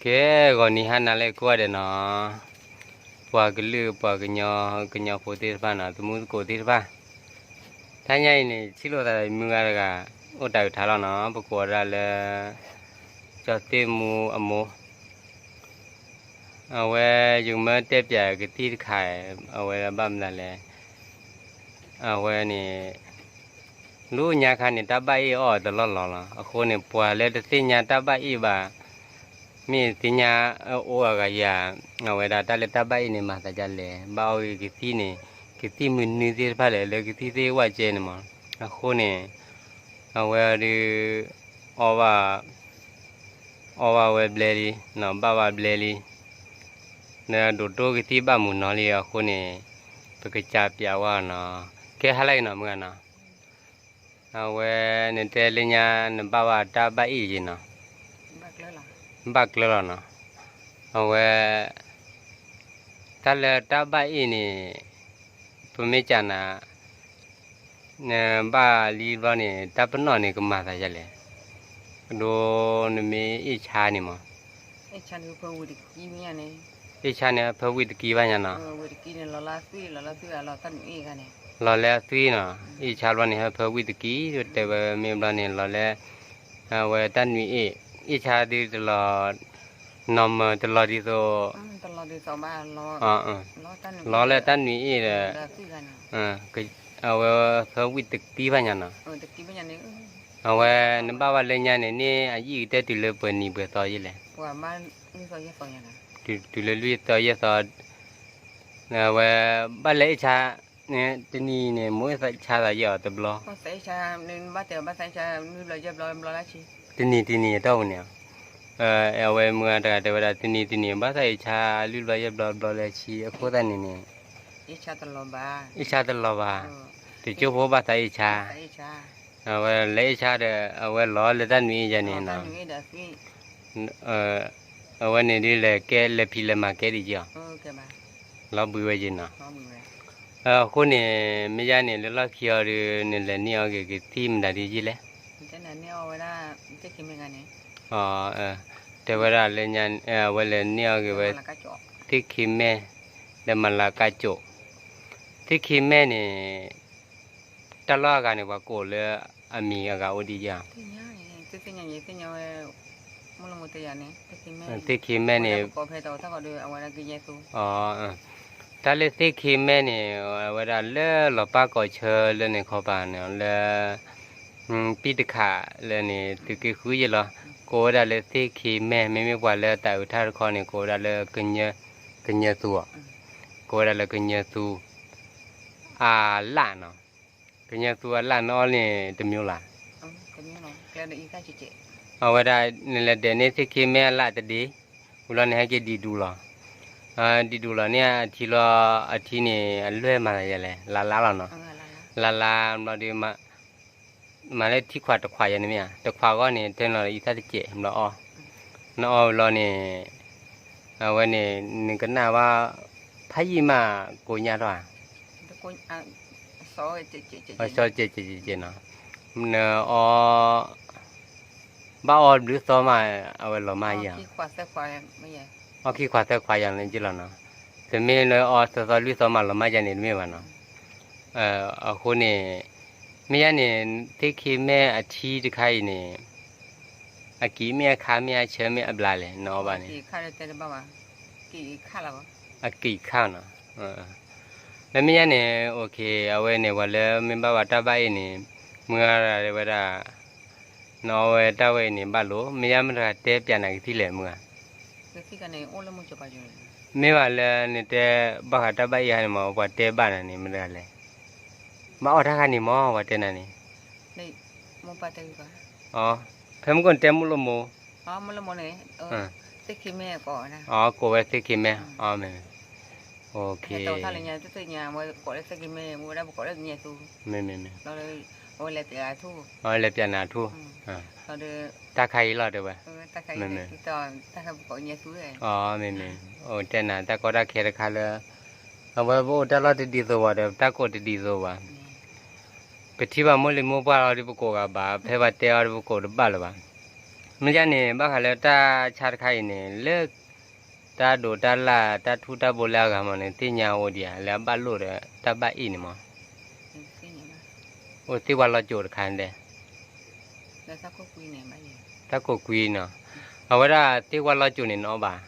ကဲ ဂီၤနံၤဟါနၤလၢကိးဂၤဒဲးနီၤ, ပှၤကလုာ်ပှၤကညီ ကညီဖိသ့ၣ်တဖၣ်နီၤ သမူသကိးသ့ၣ်တဖၣ်, တဟါညါအံၤန့ၣ် ထံၣ်လိာ်သးဒီးမုၢ်ဂၤတဂၤ အိၣ်တၢ်အုးထါလီၤနီၤ, ပကိးဝဲဒၣ်လၢ ကၠီသ့ၣ်မူအမိၢ် အဝဲ ယကမၢတဲပၠးကသံၣ်တခါ, အဝဲဘၣ်မနုၤလဲၣ်, အဝဲန့ၣ် လၢညါခါန့ၣ် တၢ်ဘၣ်အ့ၣ်အီၣ်တလီၢ်လီၢ်လီၤ. အဃိန့ၣ် ပှၤလၢတသ့ၣ်ညါတၢ်ဘၣ်အ့ၣ်ဘၣ်, မ့ၢ်သ့ၣ်ညါအိၣ်အဂၤယၤ, အဝဲဒၣ်တၢ်လၢတၢ်ဘၣ်အ့ၣ်န့ၣ် မၤသးဒ်လဲၣ်, ဘၣ်အီၣ်ဂ့ၤကသံၣ်န့ၣ် ကသံၣ်မုၢ်နွံသ့ၣ်တဖၣ်လဲၣ် လၢကသံၣ်သ့ၣ်ဝဲကဲန့ၣ်မး. အဃိန့ၣ် အဝဲဒုး အီၣ်ဘၣ် အီၣ်ဘၣ်ဝဲဘျဲလံ, ဘၣ်ဘၣ်ဘျဲလံ, ဒိးတိၢ်ကသံၣ်ဘၣ်မုာ်နီၤလံအဃိန့ၣ်, ပကစၢ်ပၠးဝဲနီၤ, ကဲဟါလၢအံၤနီၤ မုၢ်ဂၤနီၤ, အဝဲနတဲလၢညါ နဘၣ်ဝဲတၢ်ဘၣ်အ့ၣ်ယံၤနီၤ, ဘၣ်ကျၢၤလီၤနီၤ, အဝဲ တၢ်လၢတၢ်ဘၣ်အ့ၣ်န့ၣ် ပမ့ၢ်ကနၤ နဘၣ်လံဘျီန့ၣ် တၢ်ပနီၣ်န့ၣ် ကမၤသးဒ်လဲၣ်, အဒိ နမ့ၢ်အ့ၣ်ဆါန့ၣ်မး, အ့ၣ်ဆါန့ၣ် ဖၢဝံၣ်တကံဘၣ်ညါနီၤ, လီၤလၢအသွံၣ်နီၤ, အ့ၣ်ဆါဘျီန့ၣ် ဟဲဖၢဝံၣ်တကံ, တဲဝဲမ့ၢ်ဘျီန့ၣ် လီၤလၢ အဝဲတၢ်နွံအ့ၣ်, အ့ၣ်ဆါဒုးတလီၤ နီၢ်မၢတလီၤဒ်သိး လီၤလၢတၢ်နွံအ့ၣ်ဒီး အဝဲဖၢဝံၣ်တကံဘၣ်ညါနီၤ, အဝဲနဘၣ်ဝဲလၢညါန့ၣ် န့ၢ်အယံာ်ကတၢၢ်တုၤလၢပှဲၤနံၤပှဲၤသီယဲလဲၣ်, တုၤလၢလွံၢ်သီယဲၢ်သီ, အဝဲ ဘၣ်လဲၤအ့ၣ်ဆါ တနံၤန့ၣ် မိၢ်အ့ၣ်ဆါသးယဲၢ်အီၤတဘျီ, တနံၤတနံၤအတီၢ်ပူၤန့ၣ်, အဝဲမုၢ်ဂၤတဂၤတဲဝဲဒၣ် တနံၤတနံၤ ဘၣ်သးအ့ၣ်ဆါ လွံၢ်ဘျီယဲၢ်ဘျီတဘျီလၢဆံ အဃိသတးန့ၣ်န့ၣ် အ့ၣ်ဆါတလီၤဘၣ်, တကၠိဖိဘၣ်သးအ့ၣ်ဆါ, အဝဲလဲၤအ့ၣ်ဆါဒီး အဝဲလီၤလၢတၢ်နွံအ့ၣ်ယဲန့ၣ်နီၤ, အဝဲန့ၣ်ဒ်လဲၤကဲ လဲၤဖံးလဲၤမၤကဲဒ်ယဲအီၤ, လီၤဘှံးဝဲယဲနီၤ, အဃိန့ၣ် မ့ၢ်ယါန့ၣ် လၢလီၢ်ခံအီၤဒီး နလဲၤန့ၢ်အီၣ်က့ၤကသံၣ်မတၤဒ်ယဲလဲၣ်, တဲဝဲဒၣ် အဝဲလဲၤန့ၢ်အီၣ်က့ၤဝဲ သ့ၣ်ခံမဲ လၢမလၤကၢ်ကၠိး, သ့ၣ်ခံမဲန့ၣ် တၢ်လီၢ်အဂၤန့ၣ် ပှၤကိးလၢအမံၤအဂၤအိၣ်ဒ်ယဲ, သ့ၣ်ခံမဲန့ၣ် တၢ်လၢသ့ၣ်ခံမဲန့ၣ် အဝဲဒၣ်လၢလီၤပၢ်ကိးဆၢလၢန့ၣ်ခီပၤန့ၣ် လၢ ပံၢ်တခးလၢန့ၣ် သုးက့ဃုယဲလီၤ, ကိးဝဲဒၣ်လၢသ့ၣ်ခံမဲ မ့မ့ၢ်ပှၤလၢတၢ်အုးထၣ်တခီန့ၣ် ကိးဝဲဒၣ်လၢ ကညၢသူအီၤ, ကိးဝဲဒၣ်လၢကညၢသူ အလၣ်နီၤ, ကညၢသူအလၣ် နအီၣ်န့ၣ်တမံၤလၢ် အဝဲဒၣ်နလဲၤဒဲးန့ၢ်သ့ၣ်ခံမဲအလၣ်တဒ့, ဝံၤလီၤန့ၣ် ဟဲက့ၤဒံးဒူလီၤ, ဒံးဒူလီၤန့ၣ်အထံလီၤ, အထံန့ၣ် အလွဲၢ်မၤသးယဲလဲၣ် လါလါလီၤနီၤ, လါလါဘျီဒီး မၤလၢထံခွးတခွးယဲန့ၣ်မ့ၢ်ဧါ, တခွးဂီၢ်န့ၣ် တဲနီၤလီၤအံသၣ်တစဲးဘျီအီၣ်, နအီၣ်ဝံၤလီၤန့ၣ် အဝဲန့ၣ် နကနၣ်ဘၣ် ဖးယံာ်မးကိးညါထီၣ်ဧါ, အစီကဲးကဲးကဲးနီၤ, နအီ ဘၣ်အီဘျုးသီမး အဝဲလီၤမၢ်ယၤ, အီၣ်ခံခွးသၢခွးယၤန့ၣ်က့လီၤနီၤ, တမ့ၢ်လၢအီသီသီလွံၢ်သီမးလီၤမၢ်ယၤန့ၣ်တမ့ၢ်ဘၣ်နီၤ, အဃိန့ၣ် မ့ၢ်ယါန့ၣ် သ့ၣ်ခံမဲအထံတခါအံၤန့ၣ် အကံၣ်မ့ၢ်အခါမ့ၢ်အဆၢမ့ၢ်အဘျါလဲၣ် နအီၣ်ဘၣ်န့ၣ်, အကံၣ်ခါနီၤ, လၢမ့ၢ်ယါန့ၣ် အဝဲန့ၣ် ပှၤလၢမ့ၢ်ဘၣ်ဝဲတၢ်ဘၣ်အ့ၣ်န့ၣ် မုၢ်ဂၤတဲဝဲဒၣ် နအီဝဲတၢ်ဝဲအံၤန့ၣ် ဘၣ်လိာ် မ့ၢ်ယါမတၤတဂၤတဲပျးနၤကသံၣ်လဲၣ် မုၢ်ဂၤ, မ့ၢ်ဘၣ်လၢနတဲဘၣ်ဃးတၢ်ဘၣ်အ့ၣ်ဟါန့ၣ်မး ပှၤတဲဘၣ်နၤန့ၣ် မတၤတဂၤလဲၣ်, ဘၣ်အီၣ်တၢ်ခါန့ၣ်မး ပှၤတဲနၤန့ၣ်, ဖဲမုၢ်ကီၢ်နတဲမုၢ်လိၣ်မိၢ်, ကိးဝဲသ့ၣ်ခံမဲ, မ့ၢ်မ့ၢ်, အဝဲလဲၤပျးနၤထူၣ်, တၢ်ခါအံၤလီၤတဲဝဲ, မ့ၢ်မ့ၢ်, အိၣ်တဲနၤ တၢ်ကီတၢ်ခဲတခါလၢ အဝဲပအိၣ်တၢ်လီၢ်တဒ်သိးဘၣ်ဒီး ပတၢ်ကိးတဒ်သိးဘၣ်, ပထံၣ်ဘၣ်မိၢ်လံၤမိၢ်ပှၢ်လီၤဒီး ပကိးဂၤဘၣ်, ဖဲပှၤတဲအီၤဒီး ပကိးတဘၣ်လၢၤဘၣ်, မ့ၢ်ယါန့ၣ် ဘၣ်ဃးလၢတၢ်ဆါတခါအံၤန့ၣ် လၢ တၢ်ဒိးတၢ်လၢ် တၢ်ထူတၢ်ဘိလၢအဂၤမးန့ၣ် သ့ၣ်ညါအိၣ်ဒံးဧါ လၢအဘၣ်လိာ်ဒီးတၢ်ဘၣ်အ့ၣ်န့ၣ်မး, အိၣ်သ့ၣ်ဝါလီၤစိၤတခါန့ၣ်, တၢ်ကိးကွံနီၤ, အဝဲဒၣ်သ့ၣ်ဝါလီၤစိၤန့ၣ်နအီၣ်ဘၣ်,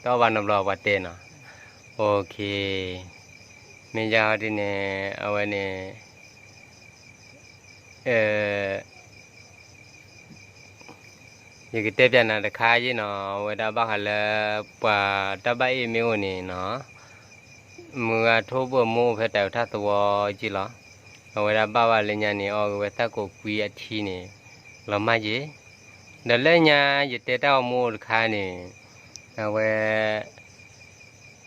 တအီၣ်ဘၣ်နီတဘျီပှၤတဲနီၤ, မ့ၢ်ယါဟီဒ်န့ၣ် အဝဲန့ၣ် ယကတဲပျးနၤတခါယ့ၣ်နီၤ, အဝဲဒၣ်ဘၣ်ဃးလၢ ပှၤတၢ်ဘၣ်အ့ၣ်မ့ၢ်အိၣ်န့ၣ်နီၤ, မုၢ်ဂၤထိၣ်ဘိၣ်မိၢ်အိၣ်ဖဲတၢ်အုးထၣ်သဝီက့လီၤ, အဝဲဒၣ်ဘၣ်ဘၣ်လၢညါန့ၣ် အီၣ်က့ၤဝဲသၣ်ကိးကွံအထံန့ၣ် လီၤမၢ်ယ့ၣ်, ဒီးလၢညါယတဲတၢ်ဂီၤမူအိၣ်တခါန့ၣ်, အဝဲ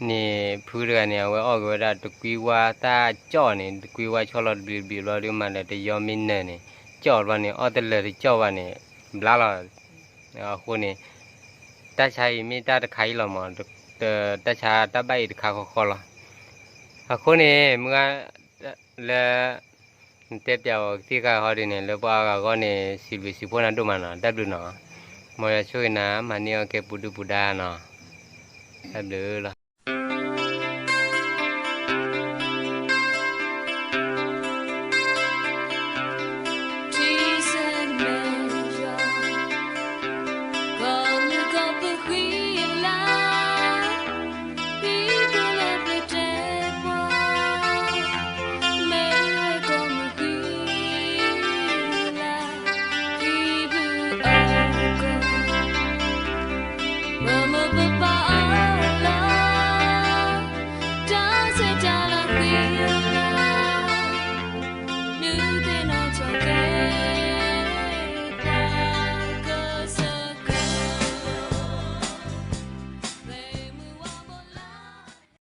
န့ၣ်ဖုတဂၤန့ၣ် အဝဲအီၣ်က့ၤဝဲဒၣ်တကွံဝါသၣ်ကၠီၣ်န့ၣ် တကွံဝါဆီလီၤတဘျံးတဘျံးဘျီဒုးမးဒီး တယီမ့ၢ်နၢၤန့ၣ် ကၠီၣ်တဘျီန့ၣ် အီၣ်တလၢာ်တကၠီၣ်ဘၣ်န့ၣ် ဘျါလီၤ, အဃိန့ၣ် တၢ်ဆါအံၤမ့ၢ်တၢ်တခါအံၤလီၤမး, တၢ်ဆါတၢ်ဘၣ်အ့ၣ်တခါဃီဃီလီၤ, အဃိန့ၣ် မုၢ်ဂၤ လၢ နတဲပျးအီၤကသံၣ်ဃာ်ဟီဒ်န့ၣ် လၢပှၤအါဂၤအဂီၢ်န့ၣ် စံးဘျုးစံးဖှိၣ်နၤဒိၣ်မးနီၤ, တၢ်ဘျုးနီၤ, မ်ယွၤဆိၣ်ဂ့ၤနၤ မၤန့ၢ်အီၣ်ကဲပူၤဒုၣ်ပူၤဒါနီၤ, တၢ်ဘျုးလီၤ.